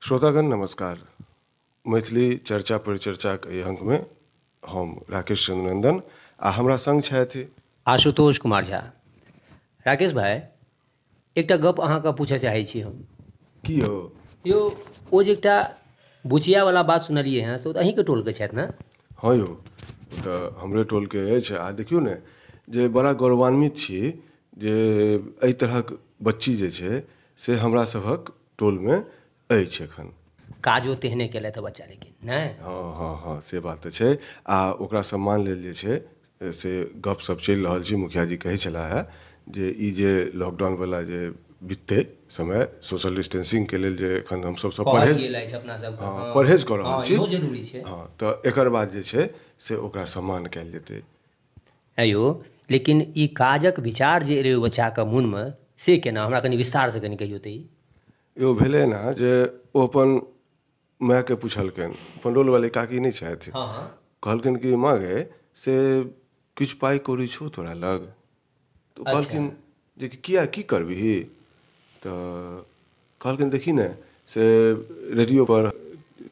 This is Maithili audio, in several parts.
श्रोतागण नमस्कार। मैथिली चर्चा परिचर्चाक एहि अंकमे हम राकेश चंद्रनंदन आ हमरा संग छथि आशुतोष कुमार झा। राकेश भाई, एकटा गप अहाँके पूछऽ चाहै छी हम। की हो यौ, ओ जे एकटा बुचियावला बात सुनलियै हँ से ओ तऽ अहीँके टोलके छथि ने? हँ यौ, तऽ हमरे टोलके अछि। आ देखियौ ने जे बड़ा गौरवान्वित छी जे एहि तरहक बच्ची जे छै से हमरा सभक टोलमे अछि एखन। काजो तेहने केलथि बच्चा लेकिन नहि? हँ हँ हँ, से बात तऽ छै। आ ओकरा सम्मान लेल जे छै से गपशप चलि रहल छै। मुखिया जी कहै छलाह हे जे ई जे लॉकडाउनवला जे बिततै समय, सोशल डिस्टेंसिंगके लेल जे एखन हमसभ सब परहेज परहेज कऽ रहल छी, हँ, तऽ एकर बाद जे छै से ओकरा सम्मान कयल जेतै। यौ, लेकिन ई काजक विचार जे एलै बच्चाके मोनमे से केना, हमरा कनि विस्तारसँ कनि कहियौ तऽ। यौ भेलै ने जे ओ अपन मायके पुछलखिन, अपन टोलवाली काकी नहि छथि, कहलखिन कि माँ गे से किछु पाइ कौड़ी छौ तोरा लग? तऽ कहलखिन जे किया की करबिही? तऽ कहलखिन देखी ने से रेडियोपर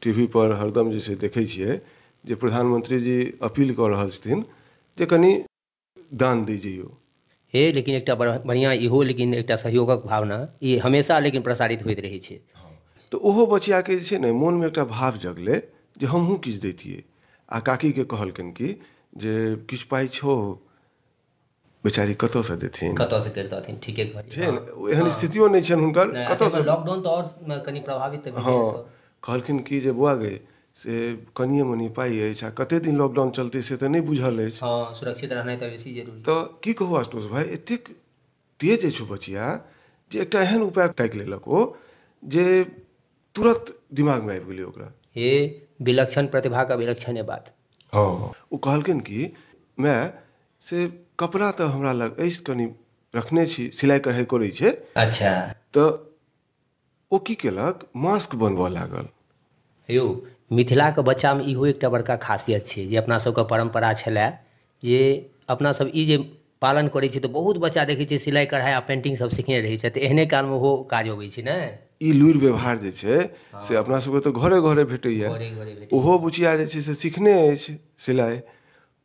टी वी पर हरदम जे छै देखै छियै जे प्रधानमंत्री जी अपील कऽ रहल छथिन जे कनि दान दै जइयौ। हे, लेकिन एकटा बढ़िआँ इहो, लेकिन एकटा सहयोगक भावना ई हमेशा लेकिन प्रसारित होइत रहै छै। तऽ ओहो बचियाके जे छै ने मोनमे एकटा भाव जगलै जे हमहूँ किछु दैतियै। आ काकीके कहलखिन कि जे किछु पाइ छौ? बेचारी कतऽसँ देथिन, कतऽसँ करितथिन? ठीके छै, एहन स्थितियो नहि छनि हुनकर, कतऽसँ। लॉकडाउन तऽ आओर कनि प्रभावित। हँ, कहलखिन कि जे बौआ गे से कनिए मनि पाइ अछि आ कतेक दिन लॉकडाउन चलतै से तऽ नहि बुझल अछि। हँ, सुरक्षित रहनाइ तऽ बेसी जरूरी। तऽ की कहू आशुतोष भाइ, एतेक तेज अछि ओ बचिया जे एकटा एहन उपाय ताकि लेलक ओ जे तुरन्त दिमागमे आबि गेलै ओकरा। हे, विलक्षण प्रतिभाके विलक्षणे बात। हँ, ओ कहलखिन कि माय से कपड़ा तऽ हमरा लग अछि, कनि रखने छी, सिलाइ कढ़ाइ करै छै। अच्छा। तऽ ओ की केलक, मास्क बनबऽ लागल। यौ, मिथिलाके बच्चामे इहो एकटा बड़का खासियत छै जे अपना सबके परम्परा छलै जे अपना सब ई जे पालन करै छी, तऽ बहुत बच्चा देखै छियै सिलाइ कढ़ाइ आ पेन्टिंग सब सिखने रहै छै, तऽ एहने कालमे ओहो काज अबै छै ने। ई लुरि व्यवहार जे छै से अपना सबके तऽ घरे घरे भेटैया। ओहो बुचिया जे छै से सिखने अछि सिलाइ।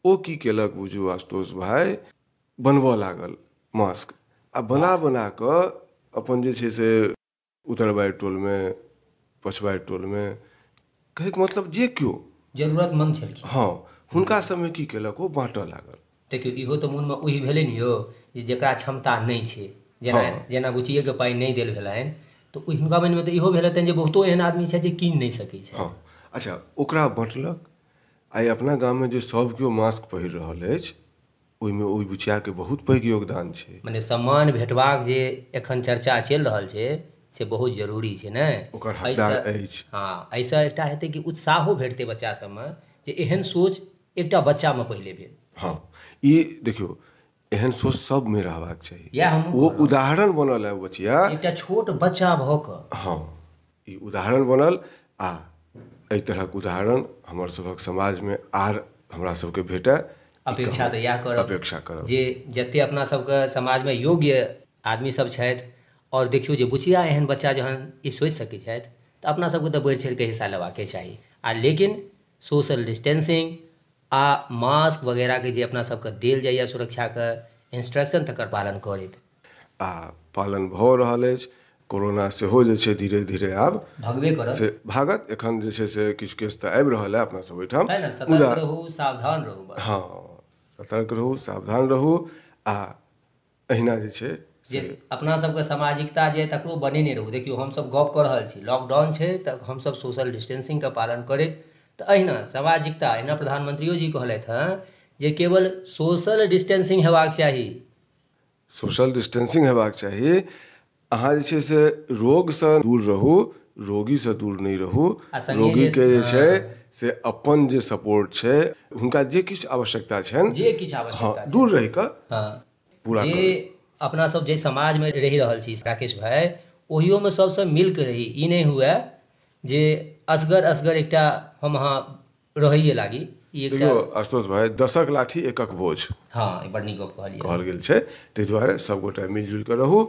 ओ की केलक बुझू आशुतोष भाइ, बनबऽ लागल मास्क आ बना बना कऽ अपन जे छै से उतरबारि टोलमे पछबारि टोलमे, कहैके मतलब जे केओ जरूरतमंद छलखिन, हँ, हुनका सबमे की केलक ओ बाँटऽ लागल। देखियौ, इहो तऽ मोनमे ओहि भेलै ने यौ जे जकरा क्षमता नहि छै, जेना जेना बुचिएके पाइ नहि देल भेलनि तऽ हुनका मनमे तऽ इहो भेल हेतनि जे बहुतो एहन आदमी छै जे कीन नहि सकै छै। हँ, अच्छा, ओकरा बाँटलक। आइ अपना गाममे जे सब केओ मास्क पहिर रहल अछि ओहिमे ओहि बुचियाके बहुत पैघ योगदान छै। मने सम्मान भेटबाक जे एखन चर्चा चलि रहल छै से बहुत जरूरी छै ने, ओकर हकदार अछि। हँ, एहिसँ एकटा हेतै कि उत्साहो भेटतै बच्चा सबमे जे एहन सोच एकटा बच्चामे पहिले भेल। हँ, ई देखियौ एहन सोच सबमे रहबाक चाही। ओ उदाहरण बनल है बचिया, एकटा छोट बच्चा भऽ कऽ। हँ, ई उदाहरण बनल आ एहि तरहक उदाहरण हमर सभक समाजमे आर हमरा सबके भेटय, अपेक्षा तऽ इएह करब, अपेक्षा करब जे जते अपना सबके समाजमे योग्य आदमी सब छथि, आओर देखियौ जे बुचिया एहन बच्चा जहन ई सोचि सकै छथि तऽ अपना सबके तऽ बढ़ि चढ़िकऽ हिस्सा लेबाके चाही। आ लेकिन सोशल डिस्टेंसिंग आ मास्क वगैरहके जे अपना सबके देल जाइए सुरक्षाके इंस्ट्रक्शन तकर पालन करैत। आ पालन भऽ रहल अछि। कोरोना सेहो जे छै धीरे धीरे आब भगबे करत, से भागत। एखन जे छै से किछु केस तऽ आबि रहल है अपना सब ओहिठाम। सतर्क रहू, सावधान रहू। हँ, सतर्क रहू, सावधान रहू आ एहिना जे छै जे अपना सबके सामाजिकता जे तकरो बनेने रहू। देखियौ, हमसब गप कऽ रहल छी, लॉकडाउन छै तऽ हमसब सोशल डिस्टेंसिंगके पालन करैत, तऽ एहिना सामाजिकता, एहिना प्रधानमंत्रियो जी कहलथि हँ जे केवल सोशल डिस्टेंसिंग हेबाक चाही। सोशल डिस्टेंसिंग हेबाक चाही। अहाँ जे छै से रोगसँ दूर रहू, रोगीसँ दूर नहि रहू। रोगीके जे छै से अपन जे सपोर्ट छै, हुनका जे किछु आवश्यकता छनि, जे किछु आवश्यकता, दूर रहि कऽ पूरा। जे अपना सब जे समाजमे रहि रहल छी राकेश भाइ, ओहियोमे सबसँ मिलके रही। ई नहि हुए जे असगर असगर एकटा हम अहाँ रहैए लागी। देखियौ आशुतोष भाइ, 10क लाठी 1क बोझ। हँ, बड़ नीक गप कहलियै, कहल गेल छै। ताहि दुआरे सबगोटा मिलजुलि कऽ रहू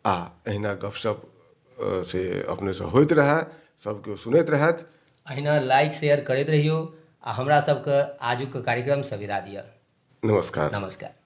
आ एहिना गपशप से अपनेसँ होइत रहए, सब केओ सुनैत रहथि। अहिना लाइक शेयर करैत रहियौ आ हमरा सबके आजुक कार्यक्रमसँ विदा दिअ। नमस्कार। नमस्कार।